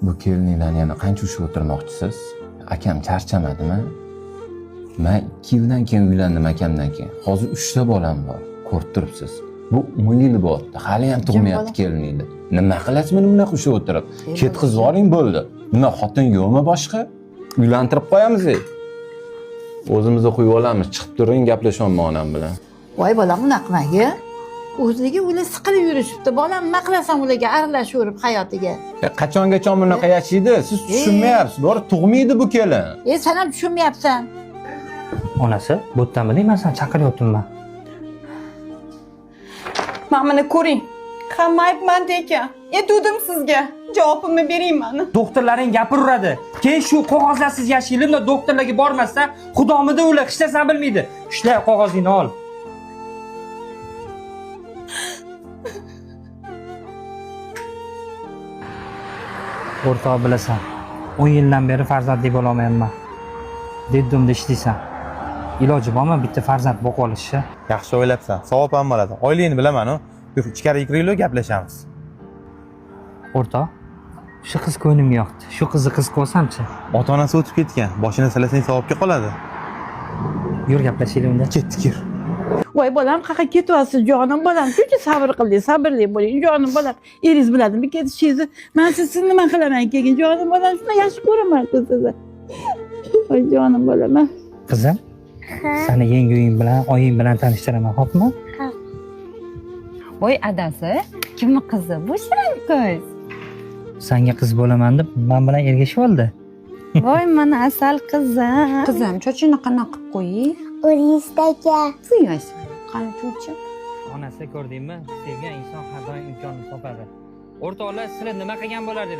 Bu kelininglarni yana qancha ushlab o'tirmoqchisiz? Akam charchamadimi? Man 2 yildan keyin uylandim akamdan keyin. Hozir 3 ta bolam bor. Ko'rib turibsiz. Bu 10 yil bo'lyapti. Hali ham tug'mayapti kelininglar. Nima qilasiz buni bunaqa ushlab o'tirib? Ketqizib yuboring bo'ldi. Nima xotin yo'qmi boshqa? Uylantirib qo'yamiz. O'zimizni qo'yib olamiz. Chiqib turing, gaplashyapman onam bilan. Voy bolam, unaqa qilmagin. O'zligi ular siqilib yurishibdi. Bolam, nima qilasan ularga aralashaverib hayotiga? Qachongacha bunaqa yashaydi? Siz tushunmayapsiz. Bor tug'maydi bu kelin. E, sen ham tushunmayapsan. Onasi, bu yerdan biling, man seni chaqiryaptimman. Mana buni ko'ring. Hamma ayb manda ekan. Aytuvdim sizga. Javobimni bering mani. Doktorlaring gapiraveradi. Keyin shu qog'ozlarsiz yashaylik, unda doktorlarga bormasdan xudomida ular hech narsani bilmaydi. Ushla qog'ozingni ol. O'rtoq bilasan, 10 yildan beri farzandli bo'la olmayapman. Deddumda ishlaysan. Iloji bormi bitta farzand boqib olishni? Yaxshi o'ylabsan, savob ham bo'ladi. Oyligini bilaman-u. Yur, ichkariga kiraylik, gaplashamiz. O'rtoq, shu qiz ko'nglimga yoqdi. Shu qizni qiz qilsamchi? Ota-onasi o'tib ketgan. Boshini silasang savobga qoladi. Yur gaplashaylik unda. Ketdik, yur. Voy bolam, qayerga ketyapsiz jonim bolam? Shuncha sabr qildik, sabrli bo'ling jonim bolam. Eringiz biladimi ketishingizni? Man sizsiz nima qilaman keyin jonim bolam? Shuni yaxshi ko'raman sizni. Voy jonim bolam. A. Qizim, seni yangi uying bilan, oying bilan tanishtiraman, xo'pmi? Voy adasi, kimni qizi? Bu shirin qiz. Sanga qiz bo'laman deb men bilan ergashib oldi. Voy mana asal qizim. Qizim, chochini qanaqa qilib qo'ying? O'ristaka. Suymas. Qani cho'chi? Onasi ko'rdingmi? Sevgan inson har doim imkonini topadi. O'rtoqlar, sizlar nima qilgan bo'lardinglar?